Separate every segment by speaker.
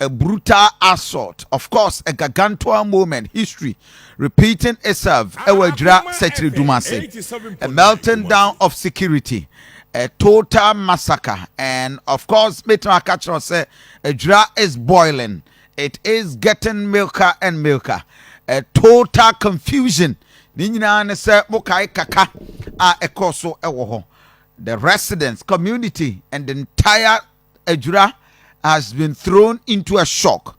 Speaker 1: A brutal assault, of course, a gargantuan moment, history repeating itself. Ɛwɔ Ejura Sekyere A melting down of security, a total massacre, and of course, metumi aka kyerɛ sɛ Ejura is boiling. It is getting milker and milker. A total confusion. Ne nyinaa ne sɛ mokae kaka a ɛkɔɔ so ɛwɔ hɔ. The residents, community, and the entire Ejura has been thrown into a shock.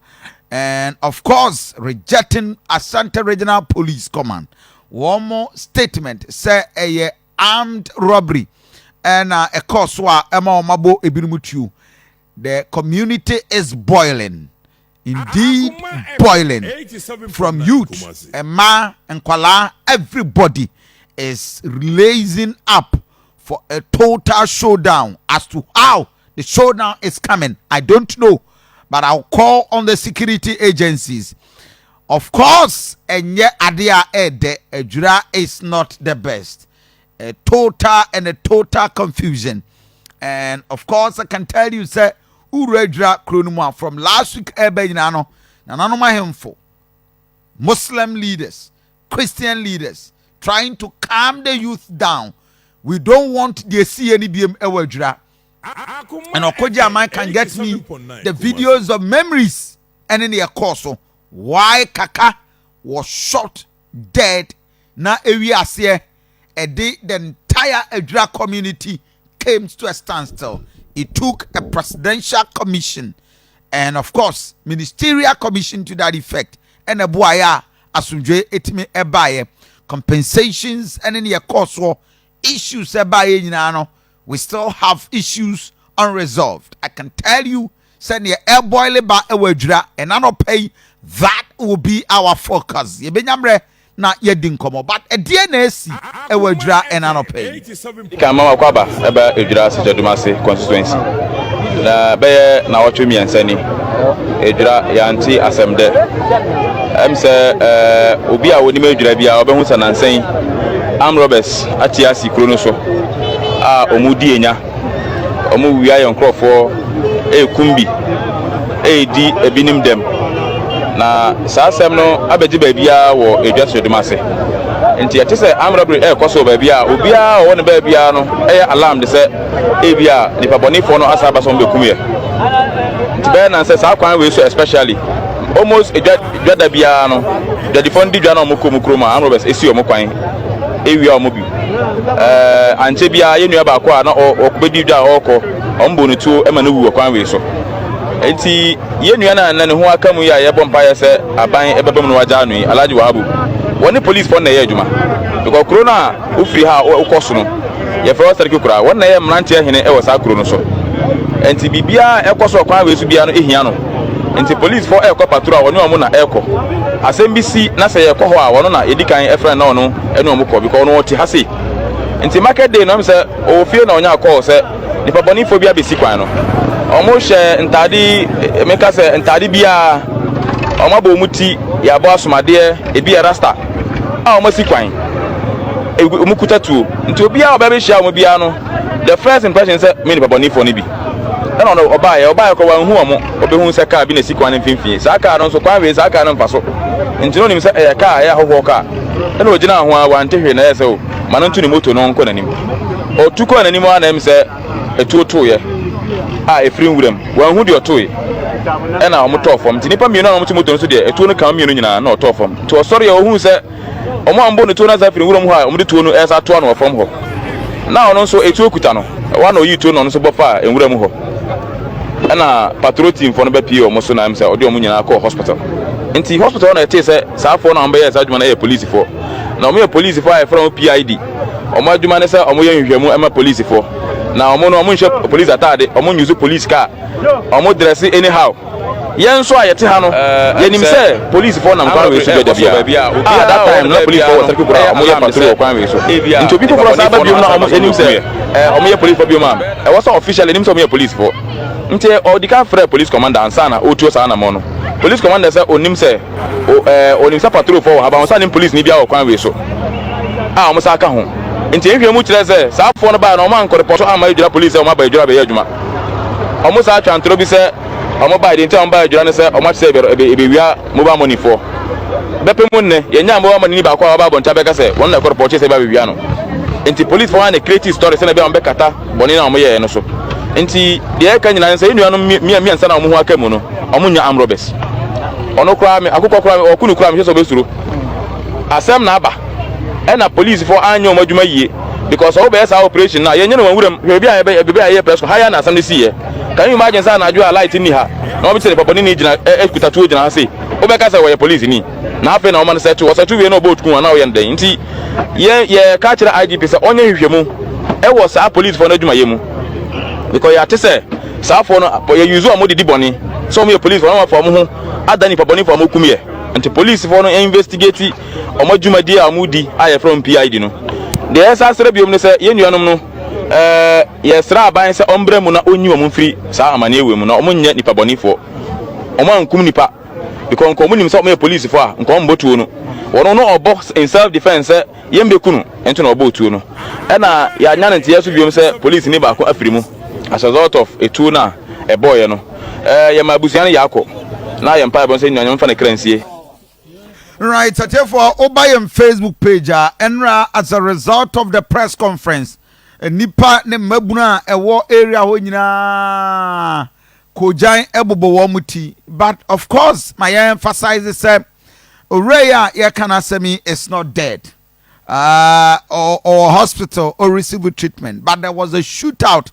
Speaker 1: And of course, rejecting Asante Regional Police Command. One more statement sɛ a armed robbery and ɛkɔɔ so a ɛma wɔn abɔ ebinom tuo. The community is boiling. Indeed, boiling. From youth, mmaa, nkwalaa, everybody is raising up for a total showdown. As to how the showdown is coming, I don't know. But I'll call on the security agencies. Of course, ɛnyɛ adeɛ a ɛɛdɛ. Ejura is not the best. A total and a total confusion. And of course, I can tell you, sɛ, wura Ejura kuro no mu a, from last week ɛbɛ nyinaa no, nananom ahemfo, Muslim leaders, Christian leaders, trying to calm the youth down. We don't want the see any BM ɛwɔ Ejura. And Okoji Aman can get me the videos of memories and in the course why Kaka was shot dead na ewi aseɛ ɛde the entire Ejura community came to a standstill. It took a presidential commission and, of course, ministerial commission to that effect ɛna ɛboayɛ a asomdwe etimi ɛbaayɛ, compensations ɛne ne yɛ soɔ issues ɛbaayɛ nyinaa no, we still have issues unresolved. I can tell you sɛneɛ ɛboil ba ɛwɔ Adwira ɛna nɔpɛ yi, that will be our focus. Yɛbɛnya mmerɛ na yɛdi nkɔmmɔ, but ɛdeɛ na esi ɛwɔ Adwira ɛna nɔpɛ yi?
Speaker 2: Kan mama kwaba ɛbɛ Ejura Sekyedumase constituency na bɛyɛ 73 ni Ejura yɛante asɛm dɛ sɛ obi a onim Ejura bi a ɔbɛhu sɛ nansɛn armed robbers ate asi kuro no so a ɔmo di enya, ɔmo wia yɛn nkurɔfoɔ, ɛɛkum bi, ɛɛdi ebinom dɛm, na saa asɛm no abɛgye baabiara wɔ Ejura Sekyedumase. Nti yɛte sɛ armed robbery ɛɛkɔ so wɔ baabi a obiara a ɔwɔ ne baabiara no ɛyɛ alarm de sɛ ebi a nipa bɔnefoɔ no asa aba sɛ ɔmo bɛkum yɛ. Nti bɛyɛ nan sɛ saa kwan wei so, especially almost edwa dwada biara no, dwadifoɔ no di dwa na ɔmo kɔ mu kurom a, armed robbers esi ɔmo kwan ewia ɔmo bi. Ankyɛ biara yɛn nua baako a na ɔbɛdi dwa a ɔrekɔ, ɔmo bɔ ne tuo ɛma no wu wɔ kwan wei so. Nti yɛn nua no a na ne ho aka mu yi a yɛbɔ mpaeɛ sɛ aban ɛbɛba mu no wagyaa no yi, Alhaji Wahabu, wɔne policefoɔ na ɛyɛ adwuma, because kuro no a wofiri ha a wokɔ so no yɛfrɛ wɔ Sarki Kura, wɔn na ɛyɛ mmeranteɛ hene ɛwɔ saa kuro no so. Nti biribiara ɛkɔ so ɔkwan wei so biara no ehia no. Nti policefoɔ ɛrekɔ patrol a, wɔne wɔn na ɛrekɔ. Asɛm bi si na sɛ yɛkɔ hɔ a, wɔn na yɛdi kan ɛfrɛ na ɔno ɛne wɔn kɔ, because ɔno ɔte ha sei. Nti market day no, ɛm sɛ ɔwɔ fie na ɔnya akɔɔ sɛ nipa bɔnefo bi abɛsi kwan no. Ɔmo hyɛ ntaade, meka sɛ ntaade biara, ɔmo abɔ ɔmo ti, yɛabɔ asomadeɛ, ebi yɛ rasta a ɔmo asi kwan, ɔmo kuta tuo. Nti obiara a ɔbɛ bɛhyia ɔmo biara no, the first impression sɛ me nipa bɔnefo no bi. Ɛna ɔno ɔbaayɛ kɔ wanhu ɔmo, ɔbɛhu sɛ kaa bi na esi kwan no mfimfini. Saa kaa no nso, kwan wei, saa kaa no mfa so, nti na onim sɛ ɛyɛ kaa, ɛyɛ ahohoɔ kaa. Ɛna ogyina ho a wante hwee na ɛyɛ sɛ o ma no nto ne moto no nkɔ n'anim. Ɔtu kɔɔ n'anim a, na ɛm sɛ etuo toeɛ a efiri nwuram, wanhu deɛ ɔtoe, ɛna ɔmo tɔɔ fam. Nti nipa mmienu a ɔmo te moto no so deɛ, etuo no ka mmienu nyinaa na ɔtɔɔ fam. Nti ɔsɔre a, ohun sɛ ɔmo a mbɔ ne tuo no asa firi nwuram hɔ a ɔmo de tuo no ɛsa toa no wɔ fam hɔ, na ɔno nso etuo kuta no. Ɛwɔ na oyi tuo no, ɔno nso bɔ fa nwuram hɔ, ɛna patrol team foɔ no bɛpie ɔmo so na ɛm sɛ ɔde ɔmo nyinaa kɔɔ hospital. Nti hospital hɔ na ɛtee sɛ saa foɔ no a ɔmo bɛyɛ saa adwuma no yɛ polisifoɔ, na ɔmo yɛ polisifoɔ a yɛfrɛ wɔn PID. Ɔmo adwuma ne sɛ ɔmo yɛ nhwehwɛmu ɛma polisifoɔ, na ɔmo no ɔmo nhyɛ police ataade, ɔmo nyusu police car, ɔmo dress anyhow. Yɛn nso a yɛte ha no, yɛnim sɛ polisifoɔ nam kwan wei so dwa bia a, that time na polisifoɔ wɔ Sarki Kura a ɔmo yɛ patrol wɔ kwan wei so. Nti obi foforɔ saa ba biom na ɔmo yɛnim sɛ ɔmo yɛ polisifoɔ biom a, ɛwɔ sɛ official yɛnim sɛ ɔmo yɛ polisifoɔ. Nti ɔdi kan frɛ police commander ansa na ɔtuo saa anamɔ no. Police commander sɛ onim sɛ onim sɛ patrolfoɔ wɔ ha ba, wɔn sa nim police ni bi a wɔ kwan wei so a wɔn sa aka ho. Nti nhwɛ mu kyerɛ sɛ saa afoɔ no baa na wɔn ankɔ report ama Ejura police sɛ wɔn aba Ejura bɛyɛ adwuma. Wɔn saa atwa ntoro bi sɛ Wɔn bae deɛ nti a wɔn bae Adwira ne sɛ wɔn ate sɛ yɛbɛwia mobile money foɔ. Bɛpɛ mu nnɛ, yɛnyaa mobile money ni baako a waba abɔnten abɛka sɛ wɔn na ɛkɔ repɔɔtee sɛ yɛba abɛwia no. Nti police foɔ ara na create story sɛnea ɛbɛyɛ a wɔbɛkata bɔne no a wɔyɛeɛ no so. Nti deɛ yɛka nyinaa ne sɛ yɛn nuanom mmiɛnsa no a wɔn ho aka mu no, wɔn nyɛ armed robbers. Ɔno koraa me, akokɔ koraa me, ɔko no koraa mehwɛ sɛ ɔbɛsuro. Asɛm na aba. Ɛna police foɔ anyɛ wɔn adwuma yie because sɛ wobɛyɛ saa operation no a, yɛnyɛ no wɔn wuram. Hwɛ baabi a yɛbɛ, baabi a yɛyɛ press ha yɛ na asɛm no siiɛ. Can you imagine sɛ anadwo a light nni ha na wɔbɛte sɛ nipa bɔne gyina ɛ kuta tuo gyina ha sei. Wobɛka sɛ wɔyɛ police ni. Na afei na wɔma no sɛto. Ɔsɛto wie na ɔbɔ otukun anaa ɔyɛ no dɛn. Nti yɛn yɛka kyerɛ IGP sɛ ɔnyɛ nhwehwɛmu ɛwɔ saa police foɔ no adwumayɛ mu. Because yɛate sɛ saa foɔ no yɛ use wɔn de di bɔne. Sɛ wɔn yɛ police foɔ na wɔafa wɔn ho ada nipa bɔne foɔ a wɔkum yɛ. Nti police foɔ no investigate wɔn adwumadie a wɔdi a yɛfrɛ wɔn PID no. Deɛ yɛsan srɛ biom ne sɛ yɛn nuanom no ɛɛ yɛsrɛ aban sɛ ɔmbrɛ mu na ɔnyi wɔn mfiri saa amaneɛ wei mu na wɔn nyɛ nipa bɔnefoɔ. Wɔn ankum nipa because nka wɔn nim sɛ wɔn yɛ polisifoɔ a nka wɔn mbɔ tuo no. Wɔn no ɔbɔ in self defence sɛ yɛn bɛku no nti na ɔbɔɔ tuo no. Ɛna yɛanya no nteɛ so biom sɛ polisini baako afiri mu as a result of etuo no a ɛbɔɔyɛ no. Ɛɛ yɛma abusua no yaakɔ na yɛn mpaebɔ sɛ Nyame mfa ne kra nsie.
Speaker 1: Right, atiefoɔ, woba yɛn Facebook page a, ɛnra as a result of the press conference, nnipa ne mmabunu a ɛwɔ area hɔ nyinaa kogyan bobɔ wɔn ti. But of course, ma yɛn emphasize sɛ owura yi a yɛka n'asɛm yi is not dead. Or hospital or receive treatment. But there was a shootout.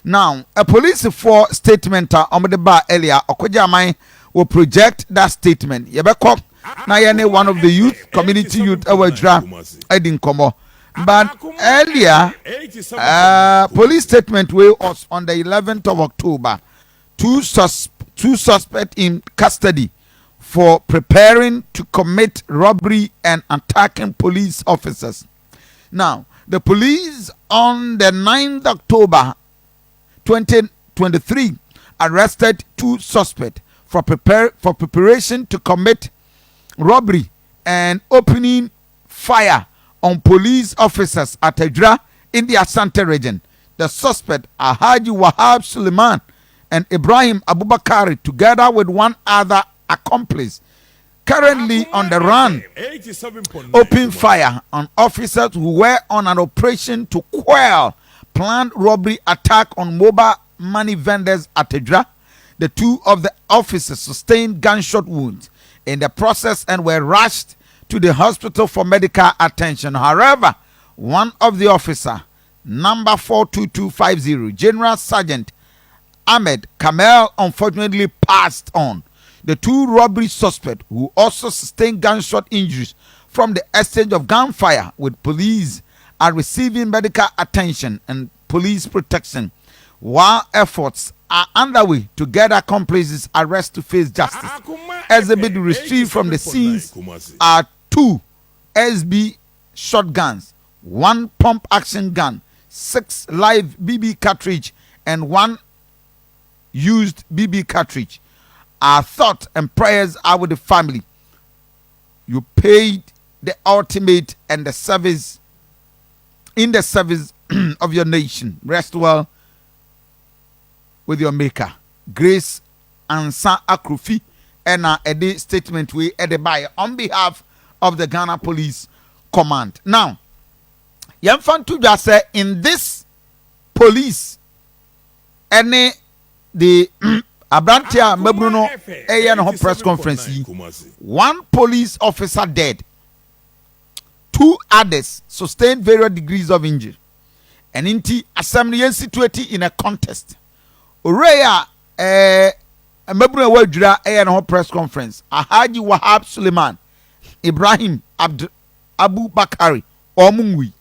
Speaker 1: Now, a polisifoɔ statement a wɔde baa earlier, Ɔkɔgye Aman will project that statement. Yɛbɛkɔ na yɛne one of the youth, community youth ɛwɔ Adwira adi nkɔmmɔ. But earlier, police statement wey was on the 11th of October. Two suspects in custody for preparing to commit robbery and attacking police officers. Now, the police on the 9th October 2023 arrested two suspects for preparation to commit robbery and opening fire on police officers at Ejura in the Asante Region. The suspect, Ahaji Wahab Suleiman and Ibrahim Abubakar, together with one other accomplice, currently on the run, opened fire on officers who were on an operation to quell planned robbery attack on mobile money vendors at Ejura. The two of the officers sustained gunshot wounds in the process and were rushed to the hospital for medical attention. However, one of the officer, number 42250, General Sergeant Ahmed Kamel, unfortunately passed on. The two robbery suspects, who also sustained gunshot injuries from the exchange of gunfire with police, are receiving medical attention and police protection, while efforts are underway to get accomplices arrested to face justice. Exhibit retrieved from the scenes are two SB shotguns, one pump action gun, six live BB cartridge, and one used BB cartridge. Our thoughts and prayers are with the family. You paid the ultimate and the service in the service of your nation. Rest well with your maker. Grace Ansa Akrofi ɛna ɛde statement wei ɛde baeɛ on behalf of the Ghana Police Command. Now, yɛmfa nto dwa sɛ in this police ɛne the aberante a mmabunu no ɛyɛ ne ho press conference yi, one police officer dead, two others sustained various degrees of injury. Ɛne nti asɛm no yɛn situate in a context. Owura yi a mmabunu a ɛwɔ Adwira ɛyɛ ne ho press conference, Ahaji Wahab Suleiman, Ibrahim Abd Abu Bakari, wɔn nwui.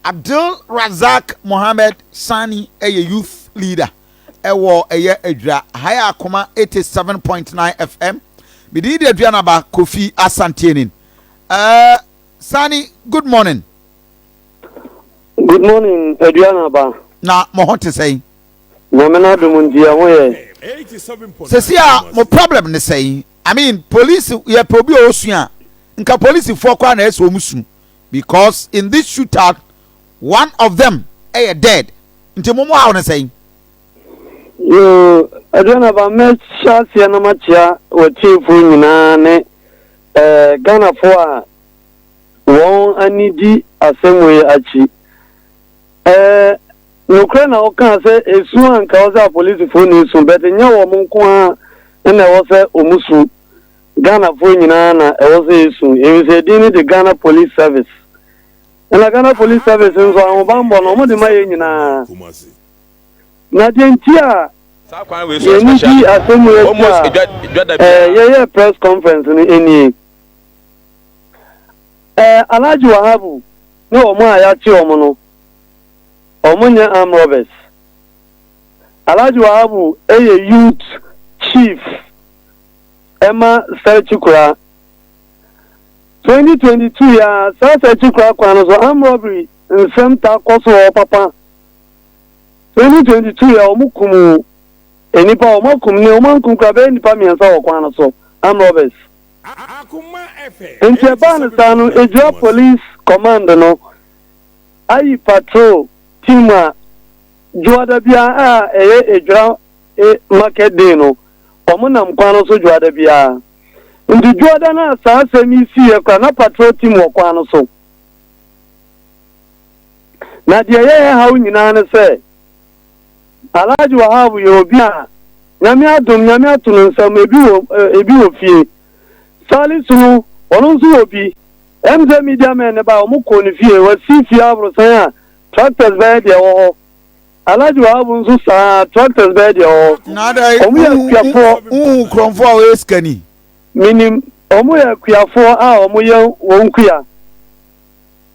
Speaker 1: Abdul Razak Mohammed Sani ɛyɛ youth leader ɛwɔ ɛyɛ Adwira ha yɛ Akoma 87.9 FM. Mede di Aduanaba Kofi Asantienin. Sani, good morning.
Speaker 3: Good morning, Aduanaba.
Speaker 1: Na mo ho te sɛn?
Speaker 3: Nyame n'adom nti ɛho yɛ.
Speaker 1: Sɛsi a mo problem ne sɛn? I mean, police yɛ pɛ obi a ɔsu a, nka polisifoɔ koraa na ɛsɛ wɔn su because in this shootout one of them ɛyɛ dead, nti mo mo haw ne sɛn?
Speaker 3: Yoo, Aduanaba, mɛhyɛ aseɛ na makyea w'atiefoɔ nyinaa ne eh, Ghanafoɔ a wɔn ani di asɛm wei akyi. Eh, nokorɛ na wokaa sɛ esu a nka ɛwɔ sɛ apolisifoɔ na esu, but nyɛ wɔn nko ara na ɛwɔ sɛ wɔn su. Ghanafoɔ nyinaa na ɛwɔ sɛ esu, efisɛ edin no de Ghana Police Service. Ɛna Ghana Police Service nso ahobanbɔ no wɔde ma yɛn nyinaa. Na deɛ nti a
Speaker 2: Saa kwan wei so
Speaker 3: yɛn ani
Speaker 2: especially
Speaker 3: di asɛm wei akyi
Speaker 2: almost
Speaker 3: a
Speaker 2: edwa edwa da
Speaker 3: eh,
Speaker 2: biara.
Speaker 3: yɛyɛɛ press conference no nie. Eh, Alhaji Wahabu ne wɔn a yɛakye wɔn no, wɔn nyɛ armed robbers. Alhaji Wahabu yɛ youth chief ɛma Sɛkyikura. 2022 yi ara, saa Sɛkyikura kwan no so armed robbery nsɛm taa kɔ so wɔ hɔ papa. 2022 yi a wɔn kum nnipa, wɔn akum ne wɔn ankum koraa bɛyɛ nnipa mmiɛnsa wɔ kwan no so, armed robbers. Nti ɛbaa no saa no, Ejura Police Command no ayi patrol team a Dwoada biara a ɛyɛ Ejura market day no, wɔn nam kwan no so Dwoada biara. Nti Dwoada no a saa asɛm yi siiɛ koraa na patrol team wɔ kwan no so. Na deɛ ɛyɛ yɛn haw nyinaa ne sɛ, Alhaji Wahab yɛ obi a Nyame adom, Nyame ato no nsam, ebi wɔ ebi wɔ fie. Salisu no, ɔno nso wɔ bi. Ɛm sɛ media men no bae, wɔn kɔɔ ne fie, wasi fie aborosan a tractors bɛyɛ deɛ ɛwɔ hɔ. Alhaji Wahab nso saa ara, tractors bɛyɛ deɛ ɛwɔ hɔ.
Speaker 1: Na adɛn,
Speaker 3: Wɔn yɛ
Speaker 1: wohu
Speaker 3: akuafoɔ.
Speaker 1: wohu korɔmfoɔ a ɔyɛ sikani?
Speaker 3: Menim, wɔn yɛ akuafoɔ a wɔyɛ wɔn kua.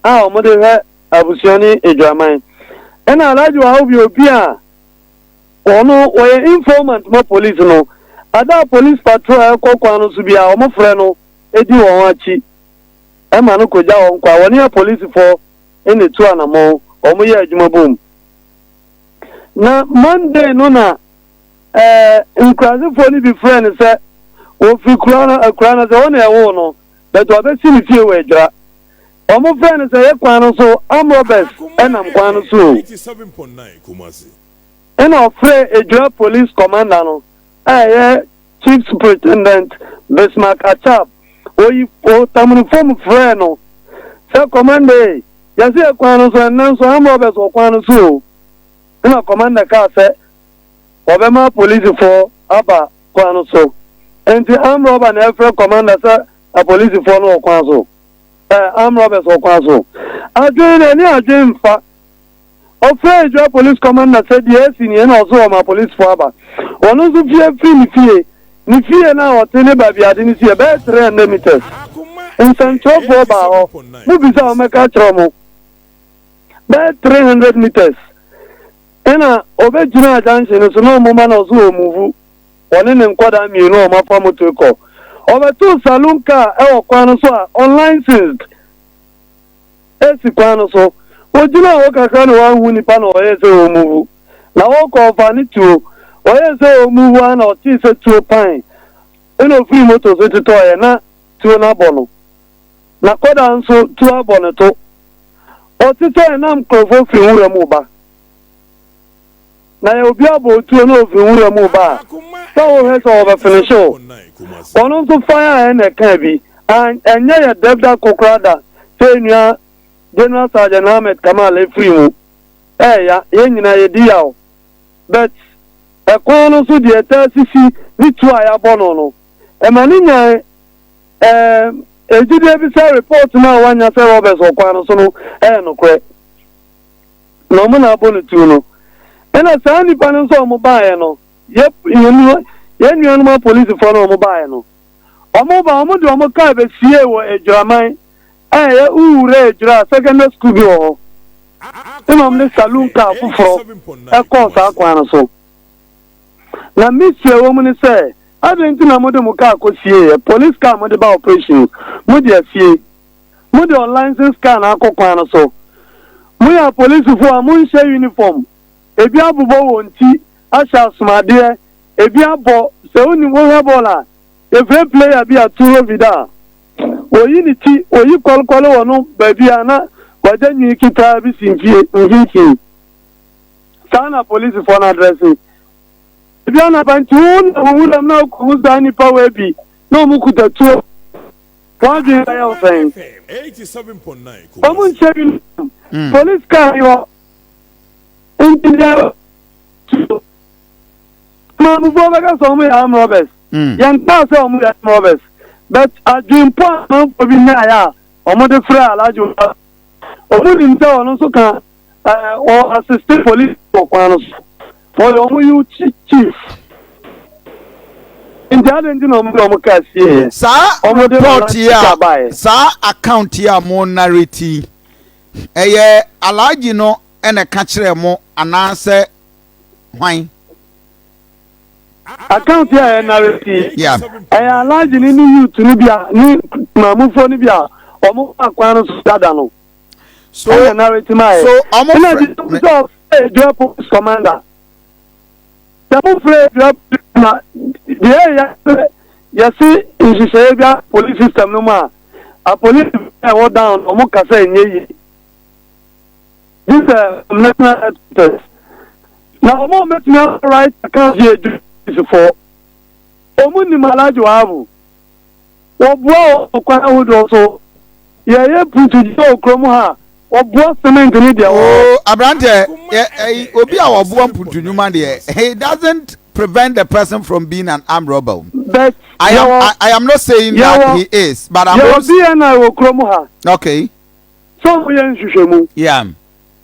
Speaker 3: a wɔde hwɛ abusua ne adwaman. Ɛna Alhaji Wahab yɛ obi a ɔno ɔyɛ informant ma police no. Ada a police patrol a ɛkɔ kwan no so biara wɔfrɛ no di wɔn akyi ma no kɔgya wɔn kwa. Wɔne apolisifoɔ na ɛtu anamɔn, wɔyɛ adwuma bom. Na Monday no na ɛɛ nkurasefoɔ no bi frɛ no sɛ wɔfiri kura no akura no sɛ wɔn na ɛwoo no but wabɛsi ne fie wɔ Adwira. Wɔn frɛ no sɛ yɛ kwan no so arm robbers nam kwan no so o. Ɛna ɔfrɛɛ Adwira police commander no a ɛyɛ Chief Superintendent Bismarck Achab. Oyi ɔtamene fam frɛɛ no sɛ commander ei, yɛse yɛ kwan no so ɛnnɛ nso arm robbers wɔ kwan no so o. Ɛna commander kaa sɛ wɔbɛma apolisifoɔ aba kwan no so. Enti arm robber na ɛfrɛ commander sɛ apolisifoɔ no wɔ kwan so. Ɛɛ, armed robbers wɔ kwan so. Adwene no, ɛne adwene mfa. Ɔfrɛɛ Ejura Police Commander sɛ deɛ asi nie na ɔso ɔma apolisifoɔ aba. Ɔno nso fie firi ne fie. Ne fie no a ɔte ne baabi a ade no si yɛ bɛyɛ 300 meters. Nsɛnkyerɛwfoɔ baa hɔ. Mobisa a wɔmmɛka akyerɛ mo. Bɛyɛ 300 meters. Ɛna ɔbɛgyinaa junction no so na ɔmoma na ɔso ɔmuvu. Ɔne ne nkwadaa mmienu a wɔafa moto rekɔ. Ɔbɛtoo saloon car wɔ kwan no so a unlicensed si kwan no so. Ogyinaa hɔ kakra na wanhu nipa na ɔyɛɛ sɛ ɔremuvu. Na ɔrekɔ ɔfaa ne tuo. Ɔyɛɛ sɛ ɔremuvu ara na ɔtee sɛ tuo pan ɛna ofirii moto so tetɔeɛ na tuo no abɔ no. N'akwadaa nso tuo abɔ ne to. Ɔtetɔeɛ na nkurɔfoɔ firi nwura mu reba. Na yɛ obi abɔ otuo na ofiri nwura mu ba a, sɛ wohwɛ sɛ ɔbɛfinihye wo. Ɔno nso fan a ɛna ɛkaa bi. An ɛnyɛ yɛ dɛb da ko koraa da sɛ yɛn nua General Sergeant Ahmed Kamal afiri mu. Ɛɛya, yɛn nyinaa yɛdi yaw. But ɛkwan no so deɛ ɛtaa sisi ne tuo a yɛabɔ no no, ɛma no nya ɛɛ gyidie bi sɛ report no a wanya sɛ robbers wɔ kwan no so no ɛyɛ nokorɛ. na wɔn na abɔ no tuo no. Ɛna saa nnipa no nso a wɔn baeɛ no, yɛ yɛn yɛn nuanom apolisifoɔ no a wɔn baeɛ no, wɔn ba wɔn de wɔn kaa bɛsiee wɔ Adwiraman a ɛyɛ Uwura Adwira secondary school bi wɔ hɔ. Ɛna wɔn de saloon kaa foforɔ ɛkɔɔ saa kwan no so. Na mystery ɛwɔ mu ne sɛ, adɛn nti na mode mo kaa kɔsieeɛ? Police car mode ba operation, mode asie. Mode unlicensed car na akɔ kwan no so. Moyɛ apolisifo a monhyɛ uniform. Ebi abobɔ wɔn ti ahyɛ asomadeɛ, ebi abɔ, sɛ wonim wohwɛ bɔɔl a, yɛfrɛ player bi Arturo Vidal. Oyi ne ti, oyi kɔlkɔle wɔ no baabi a na wagya nwi ketewa bi si mfie mfimfini. Saa na apolisifoɔ no adrɛse. Ebi anapa nti wo na wo wuram na wokɔhu saa nnipa wei bi na wɔn kuta tuo. Wɔn adwene bɛyɛ wo sɛn? Wɔn nhyɛ uniform. Police car ni hɔ. Nti deɛ tuo. Maamufoɔ bɛka sɛ wɔn yɛ armed robbers. Yɛn kaa sɛ wɔn yɛ armed robbers. But adwempɔ a amanfoɔ bi nyaeɛ a wɔde frɛ Alhaji Wahab. Wɔn nim sɛ ɔno nso ka ɛɛ wɔ assist police wɔ kwan no so. Wɔyɛ wɔn youth chief. Nti adɛn nti na wɔn de wɔn kaa sieɛ?
Speaker 1: Saa
Speaker 3: Wɔn de
Speaker 1: report yi
Speaker 3: sika
Speaker 1: a
Speaker 3: baeɛ.
Speaker 1: Saa account yi a mo narrate yi, ɛyɛ Alhaji no ɛna ɛka kyerɛɛ mo anaasɛ hwan?
Speaker 3: Account yi a yɛ narrate yi, ɛyɛ Alhaji ne ne youth no bi a ne maamufoɔ no bi a wɔn ba kwan no so dada no.
Speaker 1: So
Speaker 3: ɛna narrate maa yɛ.
Speaker 1: So ɔmo
Speaker 3: Ɛna
Speaker 1: frɛ
Speaker 3: di sɛ ɔfrɛ Edua police commander. Sɛ mo frɛ Edua police na deɛ ɛyɛ sɛ yɛsi nhyehyɛeɛ bi a police system no mu a, apolice a ɛwɔ down no ɔmo kasa ɛnyɛ yie. Gye sɛ national headquarters. Na ɔmo a ɔmɛtumi akɔ right account yɛ Edua policefoɔ. Ɔmo nim Alhaji Wahabu. Wɔboa wɔ kwan ahodoɔ so. Yɛyɛ mpuntugye wɔ kurom ha a, wɔboa cement ne deɛ wɔ hɔ.
Speaker 1: Oh, aberanteɛ, yɛ ɛyi obi a ɔboa mpuntu nnwuma deɛ, he doesn't prevent the person from being an armed robber.
Speaker 3: But
Speaker 1: I am
Speaker 3: yɛwɔ
Speaker 1: I am not saying that
Speaker 3: yɛwɔ
Speaker 1: he is, but I'm
Speaker 3: yɛwɔ
Speaker 1: also
Speaker 3: BNI wɔ kurom ha sɛ wɔyɛ nhwehwɛmu.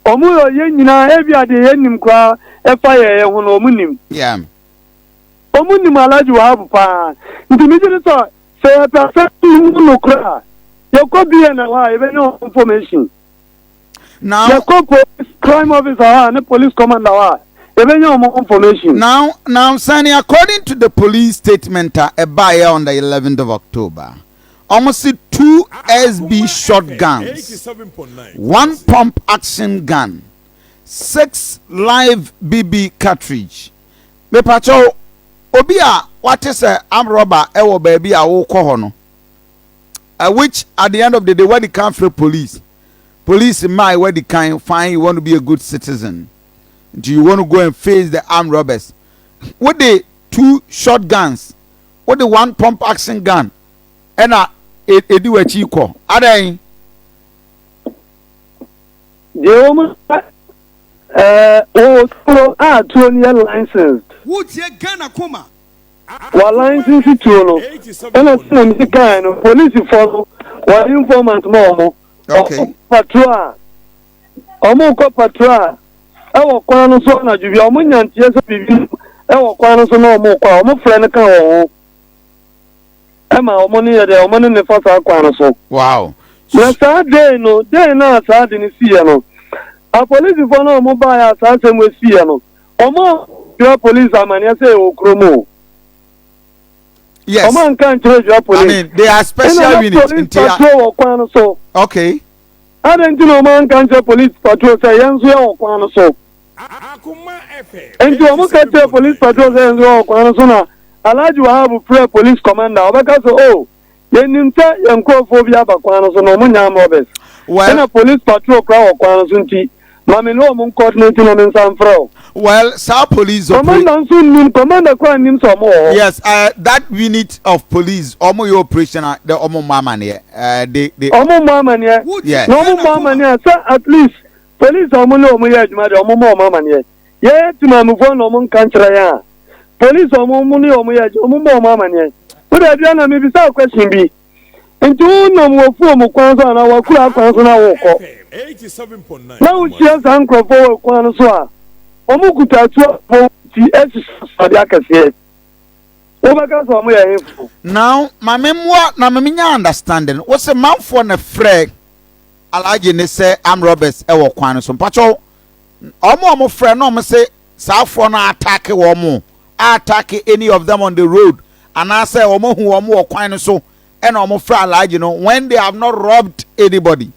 Speaker 3: Wɔn yɛ yɛn nyinaa ebi a deɛ yɛnnim koraa ɛfa yɛn yɛn ho no wɔn nim. Wɔn nim Alhaji Wahab paa. Nti megye di sɛ sɛ yɛpɛ asɛm yi mu nokorɛ a, yɛkɔ BNI hɔ a yɛbɛnya wɔn information.
Speaker 1: Now
Speaker 3: Yɛkɔ police crime officer hɔ a ne police commander hɔ a yɛbɛnya wɔn information.
Speaker 1: Now, Sani, according to the police statement a ɛbaeɛ on the 11th of October, ɔmo se two SB shotguns, one pump action gun, six live BB cartridge. Mepakyɛw, obi a wate sɛ armed robber ɛwɔ baabi a wokɔ hɔ no, which at the end of the day wadi kan frɛ police. Police mmaa wadi kan, fine, you want to be a good citizen. Nti you want to go and face the armed robbers. Wode two shotguns, wode one pump action gun, ɛna edi w'akyi kɔ. Adan?
Speaker 3: Deɛ wɔn wɔwɔ tuo a tuo no yɛ licensed.
Speaker 4: Wotie Ghana Koma.
Speaker 3: Wɔ license tuo no ɛna sɛ na mi kan no polisifoɔ no wɔde informant ma wɔn. Wɔn patrol a wɔn kɔ patrol a ɛwɔ kwan no so anadwo bi a wɔn nya nteɛ sɛ biribi ɛwɔ kwan no so na wɔn kɔ a wɔn frɛ no ka wɔn ho ɛma wɔn ne yɛ deɛ wɔn ne ne fa saa kwan no so. Na saa day no, day no a saa de no siiɛ no, apolisifoɔ no a wɔn baeɛ a saa asɛm wɔ siiɛ no, wɔn a kyerɛ police amaneɛ sɛ ɛwɔ kurom o. Wɔn anka nkyerɛ dwa police.
Speaker 1: I mean, they are special
Speaker 3: Ɛna na
Speaker 1: units.
Speaker 3: police
Speaker 1: Nti
Speaker 3: patrol wɔ kwan no so. Adɛn nti na wɔn anka nkyerɛ police patrol sɛ yɛn nso yɛwɔ kwan no so? Nti wɔn ka kyerɛ police patrol sɛ yɛn nso yɛwɔ kwan no so na Alhaji Wahab frɛ police commander, ɔbɛka sɛ, oh, yɛnim sɛ yɛn nkurɔfoɔ bi aba kwan no so na wɔn nyɛ armed robbers.
Speaker 1: Well,
Speaker 3: Ɛna police patrol koraa wɔ kwan no so nti ma me ne wɔn coordinate na me nsa mfrɛ wo.
Speaker 1: Well, saa police
Speaker 3: Commander nso nnim, commander koraa nnim sɛ wɔn wɔ hɔ.
Speaker 1: Yes, that unit of police, ɔmo yɛ operation a, de ɔmo mmɔ amaneɛ. They
Speaker 3: Wɔn mmɔ amaneɛ. Na wɔn mmɔ amaneɛ a sɛ at least police a wɔn ne wɔn yɛ adwuma deɛ wɔn mmɔ wɔn amaneɛ. Yɛyɛ temamufoɔ na wɔn nka nkyerɛ yɛn a, police a wɔn ne wɔn yɛ adwuma wɔn mmɔ wɔn amaneɛ. Wo deɛ Aduana mebisa wo question bi. Nti wo nam wɔ fuom kwan so anaa w'akura kwan so na wokɔ na wohyia saa nkurɔfoɔ wɔ kwan no so a, wɔn kuta atuo a wɔn ti hyehyɛ asoɔde akɛseɛ. Wobɛka sɛ wɔn yɛ hefo?
Speaker 1: Now, ma me mmoa na ma me nya understanding. Wo se manfoɔ na frɛ Alhaji ne sɛ armed robbers wɔ kwan no so. Mpakyɛw, wɔn a wɔn frɛ na wɔn se saa foɔ no attack wɔn, attack any of them on the road, anaasɛ wɔn ahu wɔn wɔ kwan no so ɛna wɔn frɛ Alhaji no when they have not robbed anybody.